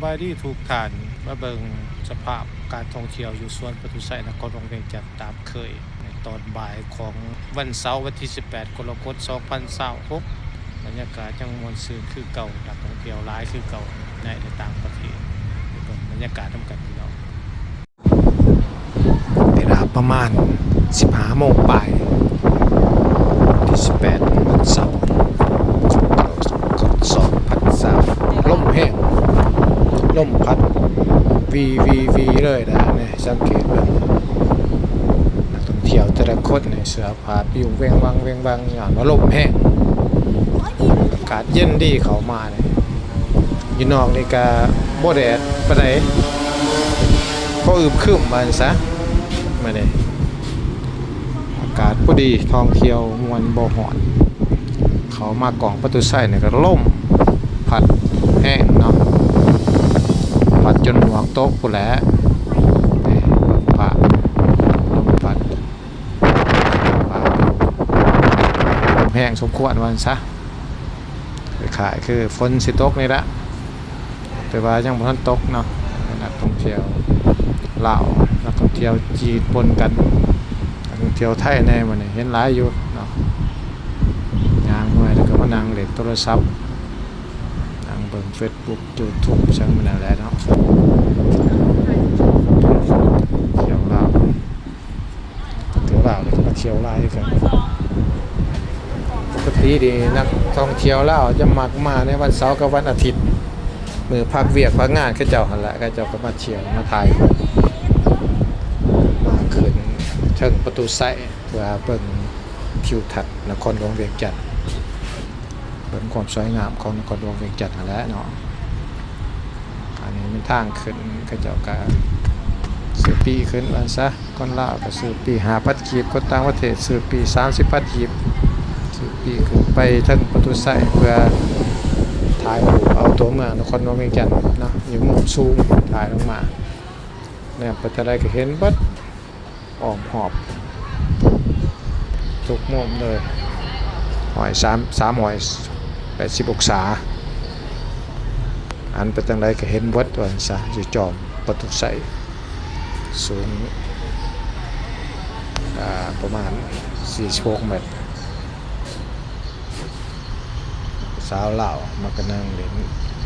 ສະບາຍດີທຸກທ່ານ ມາເບິ່ງສະພາບການທ່ອງທ່ຽວຢູ່ສວນປະຕູໄຊ ນະຄອນຫຼວງວຽງຈັນ ຕາມເຄີຍ ໃນຕອນບ່າຍຂອງວັນເສົາ ວັນທີສິບແປດ ກໍລະກົດ ສອງພັນຊາວຫົກ ບັນຍາກາດຍັງມ່ວນຊື່ນຄືເກົ່າ ນັກທ່ອງທ່ຽວຫຼາຍຄືເກົ່າ ໃນ ແລະ ຕ່າງປະເທດ ໄປເບິ່ງບັນຍາກາດນຳກັນພີ່ນ້ອງ. ເວລາປະມານສິບຫ້າໂມງປາຍ ວັນທີສິບແປດ ວັນເສົາ ສອງພັນຊາວ ລົມແຮງ ລົມພັດ ວີໆໆ ເລີຍນະ ນີ້ ສັງເກດເບິ່ງ ນັກທ່ອງທ່ຽວແຕ່ລະຄົນນີ້ ເສື້ອຜ້າປິວແຫວ່ງວັງແຫວ່ງວັງ ຍ້ອນວ່າລົມແຮງ ອາກາດເຢັນດີເຂົ້າມານີ້. ຢູ່ນອກນີ້ກະບໍ່ແດດປານໃດ ພໍອຶມຄຶມວ່າຊັ້ນຊະ ມື້ນີ້ ອາກາດພໍດີ ທ່ອງທ່ຽວມ່ວນ ບໍ່ຮ້ອນ. ເຂົ້າມາກອງປະຕູໄຊນີ້ກະລົມພັດແຮງເນາະ ພັດຈົນໝວກຕົກພຸ້ນແຫຼະ. ນີ້ເບິ່ງພາບ ລົມພັດ ແຮງສົມຄວນວ່າຊັ້ນຊະ ຄ້າຍໆຄືຝົນຊິຕົກນີ້ລະ ແຕ່ວ່າຍັງບໍ່ທັນຕົກເນາະ. ນັກທ່ອງທ່ຽວລາວ ນັກທ່ອງທ່ຽວຈີນປົນກັນ ນັກທ່ອງທ່ຽວໄທແດ່ ມື້ນີ້ເຫັນຫຼາຍຢູ່ເນາະ. ຍ່າງເມື່ອຍແລ້ວກໍມານັ່ງເລ່ນໂທລະສັບ ນັ່ງເບິ່ງເຟສບຸກ ຢູທູບ ຊັ້ນແມ່ນແຫຼະເນາະ. ທ່ຽວລາວ ທ່ຽວລາວນີ້ກໍມາທ່ຽວຫຼາຍຄືກັນ. ປົກກະຕິນີ້ນັກທ່ອງທ່ຽວລາວຈະມັກມາໃນວັນເສົາກັບວັນອາທິດ ມື້ພັກວຽກພັກງານເຂົາເຈົ້າຫັ້ນແຫຼະ ເຂົາເຈົ້າກໍມາທ່ຽວມາຖ່າຍຮູບ ມາຂຶ້ນເທິງປະຕູໄຊ ເພື່ອເບິ່ງທິວທັດນະຄອນຫຼວງວຽງຈັນ ເບິ່ງຄວາມສວຍງາມຂອງນະຄອນຫຼວງວຽງຈັນຫັ້ນແຫຼະເນາະ. ອັນນີ້ແມ່ນທາງຂຶ້ນ ເຂົາເຈົ້າກະຊື້ປີ້ຂຶ້ນວ່າຊັ້ນຊະ ຄົນລາວກະຊື້ປີ້ຫ້າພັນກີບ ຄົນຕ່າງປະເທດຊື້ປີ້ສາມສິບພັນກີບ ຊື້ປີ້ຂຶ້ນໄປເທິງປະຕູໄຊ ເພື່ອຖ່າຍຮູບເອົາຕົວເມືອງນະຄອນຫຼວງວຽງຈັນເນາະ ຢູ່ມຸມສູງ ຖ່າຍລົງມາ ແນມໄປທາງໃດກະເຫັນເບິດ ອ້ອມຮອບທຸກມຸມເລີຍ ຮ້ອຍສາມ ສາມຮ້ອຍແປດສິບອົງສາ ຫັນໄປທາງໃດກໍເຫັນເບິດວ່າຊັ້ນຊະ ຢູ່ຈອມປະຕູໄຊ ສູງ ອາ ປະມານສີ່ສິບຫົກແມັດ. ສາວລາວມັກກະນັ່ງຫຼິ້ນ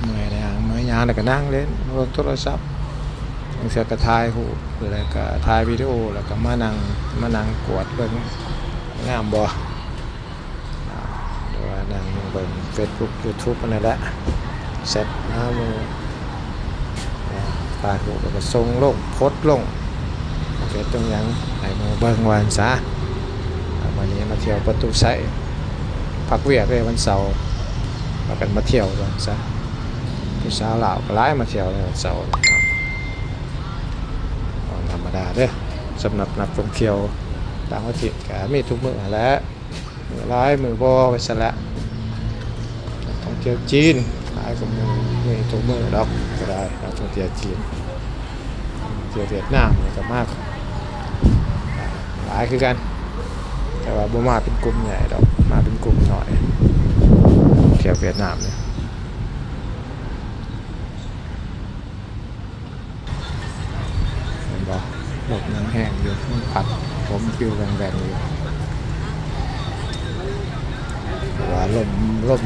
ເມື່ອຍນາງ ເມື່ອຍຍາມແລ້ວກະນັ່ງຫຼິ້ນ ເບິ່ງໂທລະສັບ ບາງເທື່ອກະຖ່າຍຮູບ ແລ້ວກະຖ່າຍວິດີໂອ ແລ້ວກະມານັ່ງ ມານັ່ງກວດເບິ່ງງາມບໍ່ ຫຼືວ່ານັ່ງເບິ່ງເຟສບຸກ ຢູທູບ ອັນນັ້ນແຫຼະ ແຊັດຫາໝູ່ ຖ່າຍຮູບແລ້ວກໍສົ່ງລົງ ໂພສລົງເຟສລົງຫຍັງໃຫ້ໝູ່ເບິ່ງວ່າຊັ້ນຊະ. ມື້ນີ້ມາທ່ຽວປະຕູໄຊ ພັກວຽກເດ້ ວັນເສົາ ພາກັນມາທ່ຽວວ່າຊັ້ນຊະ. ຜູ້ສາວລາວກໍຫຼາຍມາທ່ຽວໃນວັນເສົາເນາະ ບໍ່ທຳມະດາເດີ້. ສຳລັບນັກທ່ອງທ່ຽວຕ່າງປະເທດກໍມີທຸກມື້ຫັ້ນແຫຼະ ມື້ຫຼາຍມື້ບໍ່ວ່າຊັ້ນແຫຼະ. ນັກທ່ອງທ່ຽວຈີນຫຼາຍກວ່າໝູ່ ມີທຸກມື້ດອກກໍໄດ້ ນັກທ່ອງທ່ຽວຈີນ. ທ່ຽວຫວຽດນາມນີ້ກໍມາຫຼາຍຄືກັນ ແຕ່ວ່າບໍ່ມາເປັນກຸ່ມໃຫຍ່ດອກ ມາເປັນກຸ່ມນ້ອຍ ທ່ຽວຫວຽດນາມນີ້. ເຫັນບໍ່? ລົມຍັງແຮງຢູ່ ມັນພັດຜົມປິວແວ່ງໆຢູ່ ເພາະວ່າລົມ ລົມ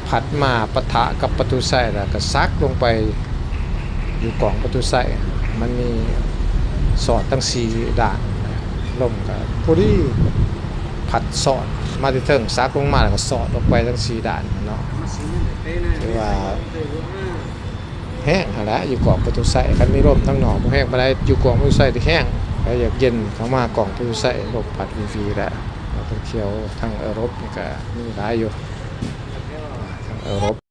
ພັດມາປະທະກັບປະຕູໄຊ ແລ້ວກໍສັກລົງໄປຢູ່ກອງປະຕູໄຊ. ມັນມີສອດທັງສີ່ດ້ານ ລົມກໍພໍດີພັດສອດມາແຕ່ເທິງ ສັກລົງມາແລ້ວກໍສອດລົງໄປທັງສີ່ດ້ານເນາະ. ຖືວ່າ ແຮງຫັ້ນແຫຼະ ຢູ່ກອງປະຕູໄຊ ຄັນມີລົມທາງນອກບໍ່ແຮງປານໃດ ຢູ່ກອງປະຕູໄຊທີ່ແຮງ. ໃຜຢາກເຢັນເຂົ້າມາກອງປະຕູໄຊ ລົມພັດວີໆ ແຫຼະ. ນັກທ່ອງທ່ຽວທາງເອີຣົບນີ້ກະມີຫຼາຍຢູ່ ທາງເອີຣົບ.